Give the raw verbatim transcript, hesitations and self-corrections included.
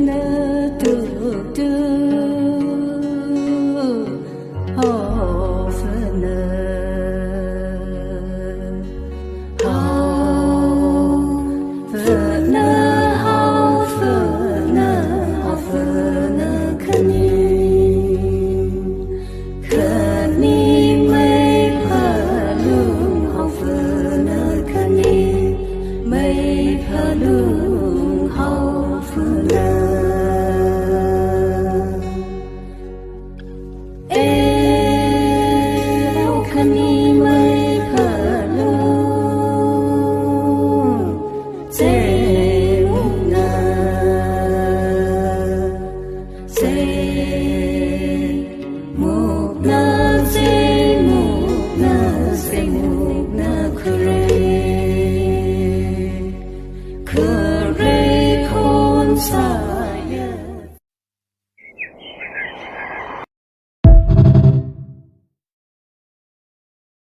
na tu tu, haofana, haofana, haofana, haofana khani. Khani meiphalung haofana khani, meiphalung haofana. E, khani meiphalung, chei mukna, chei mukna.